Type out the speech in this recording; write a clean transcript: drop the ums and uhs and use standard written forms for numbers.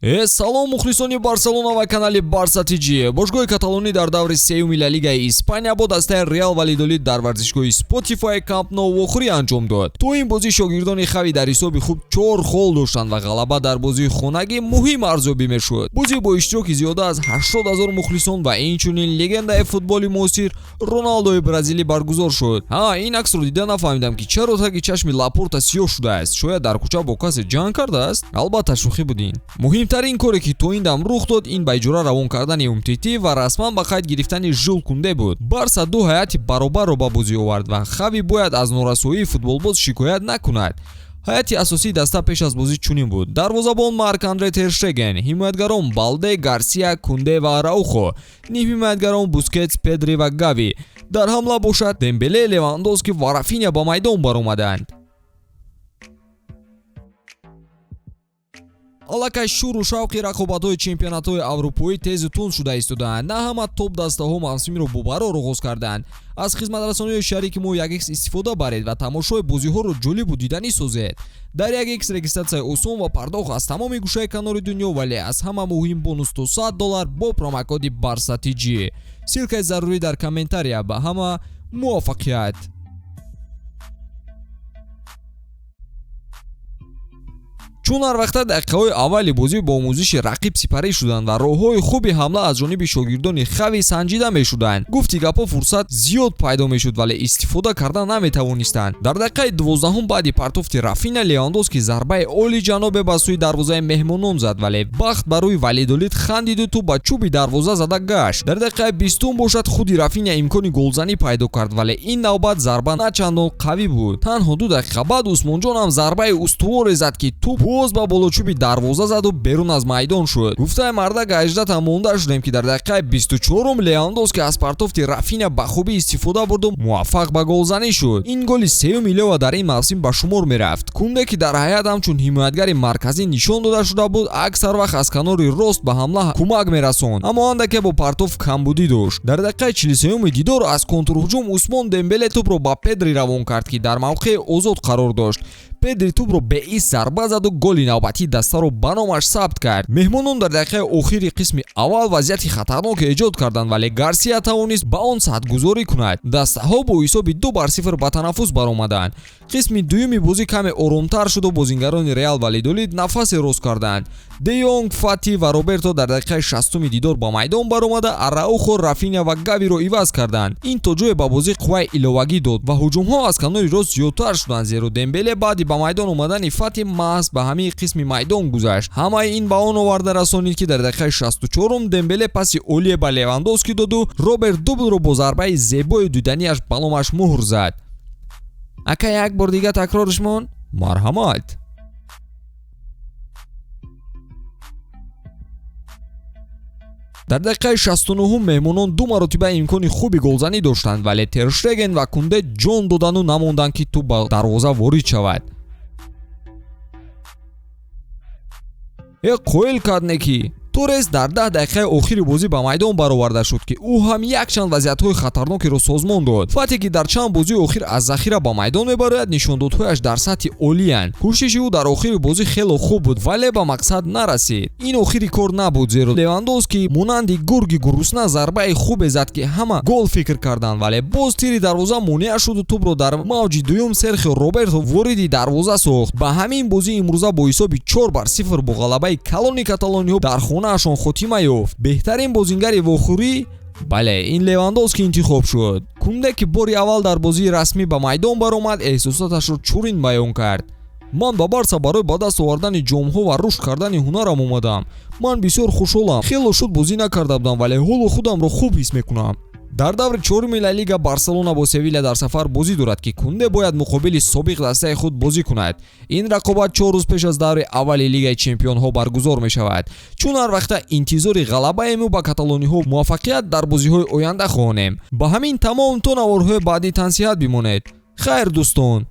Салом мухлисони Барселона ва канали Барса ТЖ. Бошгоҳи каталонӣ дар даври сеюми Ла Лигаи Испания бо дастаи Реал Валидолид дар варзишгоҳи Spotify Camp Nou вохӯрӣ анҷом дод. То ин бозӣ шогирдони Хави дар ҳисоби хуб 4 хол доштанд ва ғалаба дар бозии хонагӣ муҳим арзёбӣ мешуд. Бозӣ бо иштироки зиёда аз 80 ҳазор мухлисон ва инчунин легендаи футболи муосир Роналдои бразилӣ баргузор шуд. Ҳа, ин аксро дида нафаҳмидам, ки чаро таги чашми Лапорта сиёҳ шудааст. Шояд дар кӯча бо касе ҷанг кардааст? Албатта, шӯхӣ буд ин. Муҳимтарин коре, ки то ин дам рух дод, ин ба иҷора равон кардани Умтити ва расман ба қайд гирифтани Жул Кунде буд. Барса ду ҳайати баробарро ба бозӣ овард ва Хави бояд аз норасоии футболбоз шикоят накунад. Ҳайати асосии даста пеш аз бозӣ чунин буд: дарвозабон Марк Андре тер Штеген, ҳимоятгарон Балде, Гарсия, Кунде ва Араухо, нимҳимоятгарон Бускетс, Педри ва Гави. Дар ҳамла бошад Дембеле, Левандовски ва Рафиня ба майдон баромаданд. Аллакай шӯру шавқи рақобатҳои чемпионатҳои аврупоӣ тезу тунд шуда истодаанд. На ҳама топ дастаҳо мавсимро бо барор оғоз карданд. Аз хизматрасониҳои шарики мо 1x истифода баред ва тамошои бозиҳоро ҷолибу диданӣ созед. Дар 1x регистратсияи осон ва пардохт аз тамоми гӯшаи канори дунё, вале аз ҳама муҳим бонус то $100 бо промокоди Барса ТЖ. Ссылкаи зарурӣ дар комментария. Ба ҳама муваффақият. Чун ҳар вақта дақиқаҳои аввали бозӣ бо омӯзиши рақиб сипарӣ шуданд ва роҳҳои хуби ҳамла аз ҷониби шогирдони Хави санҷида мешуданд. Гуфти гапҳо, фурсат зиёд пайдо мешуд, вале истифода карда наметавонистанд. Дар дақиқаи 12-ум баъди партофти Рафина, Левандовски зарбаи олиҷанобе ба сӯи дарвозаи меҳмонон зад, вале бахт ба рӯи Валидолид хандиду тӯб ба чӯби дарвоза зада гашт. Дар дақиқаи 20-ум бошад, худи Рафиня имкони голзанӣ пайдо кард, вале ин навбат зарба на чандон қавӣ буд. Танҳо 2 дақиқа баъд Усмонҷон ҳам зарбаи устуворе зад, ки тӯб боз ба болочӯби дарвоза заду берун аз майдон шуд. Гуфтаи мардак, 18 монда шудем, ки дар дақиқаи 24-ум Левандовски аз партофти Рафиня ба хубӣ истифода бурду муваффақ ба голзанӣ шуд. Ин голи сеюми Лева дар ин мавсим ба шумор мерафт. Кунде, ки дар ҳайат ҳамчун ҳимоятгари марказӣ нишон дода шуда буд, аксар вақт аз канори рост ба ҳамла кӯмак мерасонд, аммо андаке бо партоф камбудӣ дошт. Дар дақиқаи 43-юми дидор аз контрҳуҷум Усмон Дембеле тӯбро ба Педри равон кард, ки дар мавқеи озод қарор дошт. Педри тӯбро беист зарба заду голи навбатии дастаро ба номаш сабт кард. Меҳмонон дар дақиқаи охири қисми аввал вазъияти хатарноке эҷод карданд, вале Гарсия тавонист ба он садгузорӣ кунад. Дастаҳо бо ҳисоби 2-0 ба танаффус баромаданд. Қисми дуюми бозӣ каме оромтар шуду бозингарони Реал Валидолид нафасе рост карданд. Де Йонг, Фати ва Роберто дар дақиқаи 60-уми дидор ба майдон баромада, Араухо, Рафиня ва Гавиро иваз карданд. Ин то ҷое ба бозӣ қувваи иловагӣ дод ва ҳуҷумҳо аз канори рост зиёдтар шуданд, зеро Дембеле баъди ба майдон омадани Фати маҳз ба ҳамин қисми майдон гузашт. Ҳамаи ин ба он оварда расонид, ки дар дақиқаи 64-ум Дембеле паси олие ба Левандовски доду Роберт дублро бо зарбаи зебои диданиаш ба номаш муҳр зад. Ака, як бор дига такроршмон? Марҳамат. Дар дақиқаи 69-ум меҳмонон ду маротиба имкони хуби голзанӣ доштанд, вале Тер Штеген ва Кунде ҷон додану намонданд, ки тӯб ба дарвоза ворид шавад. Қоил кард неки. Торрес дар 10 дақиқаи охири бозӣ ба майдон бароварда шуд, ки ӯ ҳам якчанд вазъиятҳои хатарнокеро созмон дод. Фате, ки дар чанд бозии охир аз захира ба майдон мебарояд, нишондодҳояш дар сатҳи олиянд. Кӯшиши ӯ дар охири бозӣ хело хуб буд, вале ба мақсад нарасид. Ин охири кор набуд, зеро Левандовски монанди гурги гурусна зарбаи хубе зад, ки ҳама гол фикр карданд, вале боз тири дарвоза монеа шуду тӯбро дар мавҷи дуюм Серхио Роберто вориди дарвоза сохт. Ба ҳамин бозӣ имрӯза бо ҳисоби 4-0 бо ғалабаи калони каталониҳо дар хонаашон хотима ёфт. Беҳтарин бозингари вохӯрӣ, бале, ин Левандовски интихоб шуд. Кунде, ки бори аввал дар бозии расмӣ ба майдон баромад, эҳсосоташро чунин баён кард: ман ба Барса барои ба даст овардани ҷомҳо ва рушд кардани ҳунарам омадам. Ман бисёр хушҳолам. Хело шуд бозӣ накарда будам, вале ҳоло худамро хуб ҳис мекунам. Дар даври чоруми Ла Лига Барселона бо Севиля дар сафар бозӣ дорад, ки Кунде бояд муқобили собиқ дастаи худ бозӣ кунад. Ин рақобат 4 рӯз пеш аз даври аввали Лигаи чемпионҳо баргузор мешавад. Чун ҳар вақта интизори ғалабаему ба каталониҳо муваффақият дар бозиҳои оянда хоҳонем. Ба ҳамин тамом, то наворҳои баъдӣ тансиҳат бимонед. Хайр, дӯстон.